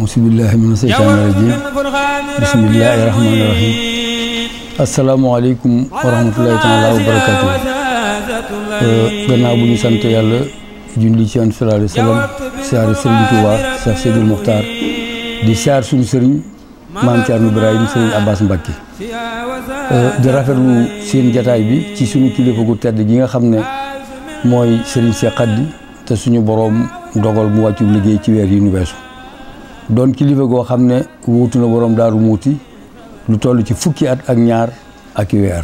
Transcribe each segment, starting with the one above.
auzu billaahi mina seytaani rajiim bismillaahi rahmaani rahiim asalaamaaleykum wa rahmatulahi taala wa barakaatu. Gannaaw bu ñu sant yàlla julli ci Yonent sallallahu alayhi wa sallam siyaare Sëriñ Tuubaa Cheikh Sidil Muxtaar di siyaar suñu sëriñ Maam Thierno Ibrahima Sëriñ Abbas Mbacké di rafetlu seen jataay bi ci suñu kilifa gu tedd gi nga xam ne mooy Sëriñ Cheikh Khady te suñu boroom dogal mu wàccu liggéey ci weer yi ñu weesu doon kilifa goo xam ne wuutu na boroom Daaru Muuti lu toll ci fukki at ak ñaar ak i weer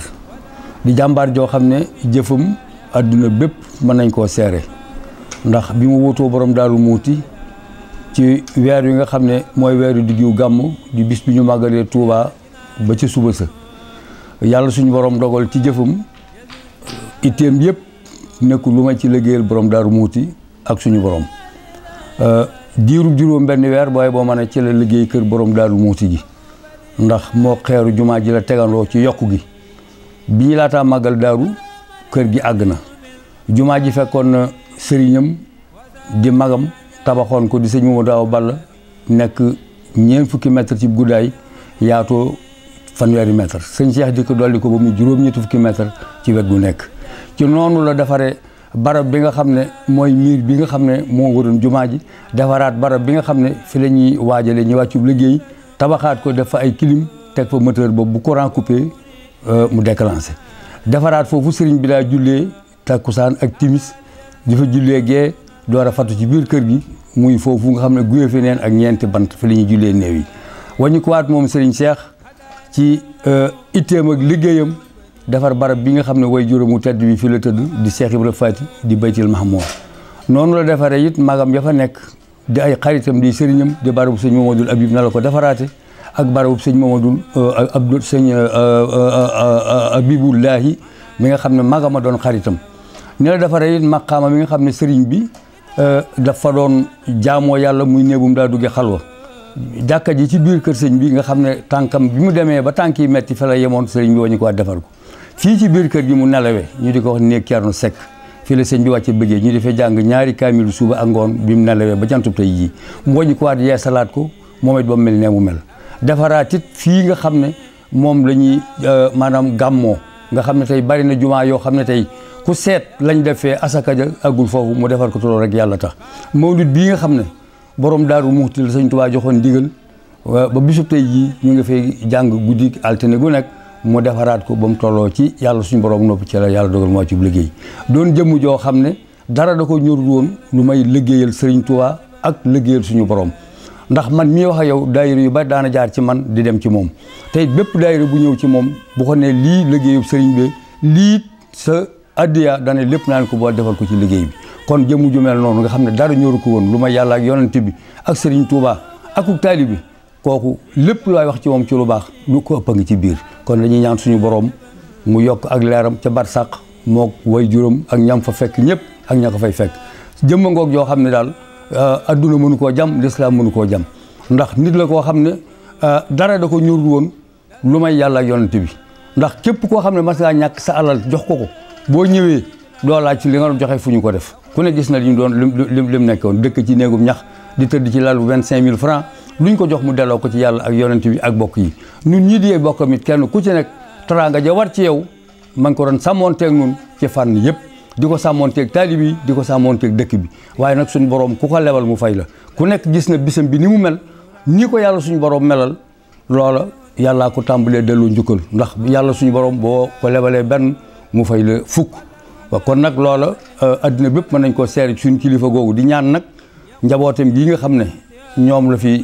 di jàmbaar joo xam ne jëfam àdduna bépp mën nañ koo seere ndax bi mu wuutoo boroom Daaru Muuti ci weer yi nga xam ne mooy weeru diggu gàmm di bis bi ñu màggalee Tuubaa ba ca suba sa yàlla suñu boroom dogal ci jëfam itteem yëpp nekkul lu may ci liggéeyal boroom Daaru Muuti ak suñu boroom diirub juróom benn weer booy boo mën a ci la liggéey kër boroom Daaru Muuti gi ndax moo xeeru jumaa ji la tegandoo ci yokku gi bi ñu laataa màggal daaru kër gi àgg na jumaa ji fekkoon na sëriñam di magam tabaxoon ko di sëñ Mamadou Awa Balla nekk ñeent fukki mètre ci guddaay yaatoo fanweeri mètre sëñ Cheikh di ko dolli ko ba muy juróom-ñetti fukki mètre ci wet gu nekk ci noonu la defaree barab bi nga xam ne mooy miir bi nga xam ne moo waroon jumaa ji defaraat barab bi nga xam ne fi la ñuy waajale ñu wàccu liggéey tabaxaat ko def fa ay clim teg fa moteur boobu bu courant coupé mu déclenché defaraat foofu sëriñ bi daa jullee takkusaan ak timis di fa jullee gee door a fattu ci biir kër gi muy foofu nga xam ne guyee fi neen ak ñeenti bant fi la ñuy jullee néew yi wañu ko waat moom sëriñ Cheikh ci itteem ak liggéeyam defar barab bi nga xam ne way juróomu tedd bi fi la tëdd di Cheikh Ibra Fati di Baytil Mahmoud noonu la defaree it magam ya fa nekk di ay xaritam di sëriñam di barabu sëñ Mamadou Habib na la ko defaraate ak barabu sëñ Mamadou Abdou sëñ Habibullahi mi nga xam ne magama doon xaritam ni la defaree it maqaama mi nga xam ne sëriñ bi dafa doon jaamoo yàlla muy néegum daa duggee xalwa jàkka ji ci biir kër sëñ bi nga xam ne tànkam bi mu demee ba tànk yi metti fa la yemoon sëriñ bi wañu ko waat defar ko fii ci biir kër gi mu nelawee ñu di ko wax néeg Cerno Sekk fii la sëñ bi wàcce bëggee ñu defee jàng ñaari kaamilu suba ak ngoon bi mu nelawee ba jantub tey jii mu wañu ko waat yee salaat ko moom it ba mu mel nee mu mel defaraat it fii nga xam ne moom la ñuy maanaam gàmmoo nga xam ne tey bari na jumaa yoo xam ne tey ku seet lañ defee asaka ja agul foofu mu defar ko toloo rek yàlla tax mawlid bii nga xam ne borom Daaru Muxti la sëñ Tuubaa joxoon ndigal ba bisub tey jii ñu nga fay jàng guddi altine gu nekk mu defaraat ko ba mu tolloo ci yàlla suñu borom noppi ci la yàlla dogal moo ci liggéey doon jëmm joo xam ne dara da ko ñorul woon lu may liggéeyal Sëriñ Tuubaa ak liggéeyal suñu borom ndax man mii wax ak yow daayira yu bari daana jaar ci man di dem ci moom tey bépp daayira bu ñëw ci moom bu ko ne lii liggéeyub sëriñ bi lii sa addiya dane lépp naan ko boo defal ko ci liggéey bi kon jëmm ju mel noonu nga xam ne dara ñoru ko woon lu may yàlla ak yonent bi ak Sëriñ Tuubaa akuk taalibe bi kooku lépp looy wax ci moom ci lu baax lu ko ëpp a ngi ci biir kon dañuy ñaan suñu borom mu yokk ak leeram ca barsàq mook way juróom ak ñam fa fekk ñëpp ak ña ko fay fekk jëmma ngoog joo xam ne daal adduna mënu koo jam lislaam mënu koo jam ndax nit la koo xam ne dara da ko ñurul woon lu may yàlla ak yonent bi ndax képp koo xam ne mas ngaa ñàkk sa alal jox ko boo ñëwee doo laaj ci li nga doon joxe fu ñu ko def ku ne gis na li ñu doon lim nekkoon dëkk ci néegum ñax di tëdd ci lalu 25 000 francs luñ ko jox mu delloo ko ci yàlla ak yonent bi ak bokk yi ñun ñii di bokkam it kenn ku ci nekk teraanga ja war ci yow man ko doon sàmmoonteeg nun ci fànn yëpp di ko sàmmoonteeg taalib yi di ko sàmmoonteeg dëkk bi waaye nag suñu borom ku ko lebal mu fay la ku nekk gis na bisam bi ni mu mel nii ko yàlla suñu borom melal loola yàllaa ko tàmbalee delloo njukkal ndax yàlla suñu borom boo ko lebalee benn mu fay la fukk waaw kon nag loola addina bépp mën nañ koo seeri suñu kilifa googu di ñaan nag njabootam gi nga xam ne ñoom la fi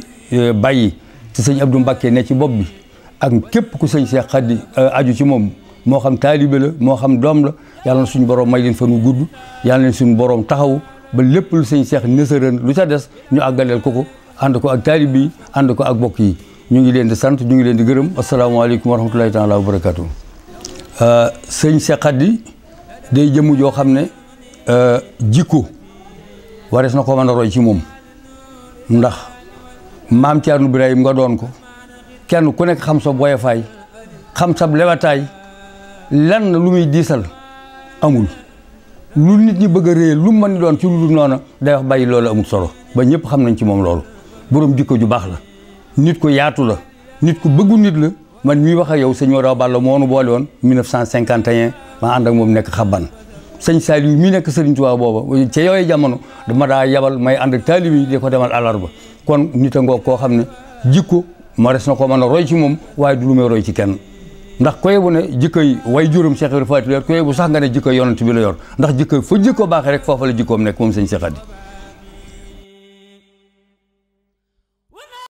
bàyyi te sëñ Abdou Mbacké ne ci bopp bi ak képp ku sëñ Cheikh Khady aju ci moom moo xam taalibe la moo xam doom la yàlla na suñu borom may leen fan wu gudd yàlla na suñu borom taxaw ba lépp lu sëñ Cheikh nësërën lu ca des ñu àggaleel ko ànd ko ak taalibe yi ànd ko ak bokk yi ñu ngi leen di sant ñu ngi leen di gërëm asalaamaaleykum wa rahmatulahi taala wa barakaatu. sëñ Cheikh Khady day jëmm joo xam ne jikko warees na ko mën a roy ci moom ndax maam Thierno Ibrahima nga doon ko kenn ku nekk xam sa boyefaay xam sa lewataay lenn lu muy diisal amul lu nit ñi bëgg a réer lu mu mën di doon ci lu dul noona day wax bàyyi loolu amul solo ba ñëpp xam nañ ci moom loolu borom jikko ju baax la nit ku yaatu la nit ku bëggu nit la man mii wax ak yow sëñ Modou Balla moo nu boole woon 1951 ma ànd ak moom nekk xabban sëñ Saliou mii nekk Serigne Touba booba ca yooyu jamono dama daa yabal may ànd ak taalib yi di ko demal àllarba kon nit a ngoog koo xam ne jikko ma res na ko mën a roy ci moom waaye du lu may roy ci kenn ndax koy bu ne jikkoy way juróom Cheikh Ibrahima Faty yor koy bu sax nga ne jikkoy yonent bi la yor ndax jikko fa jikko baaxee rek foofa la jikkoom nekk moom sëñ Cheikh Khady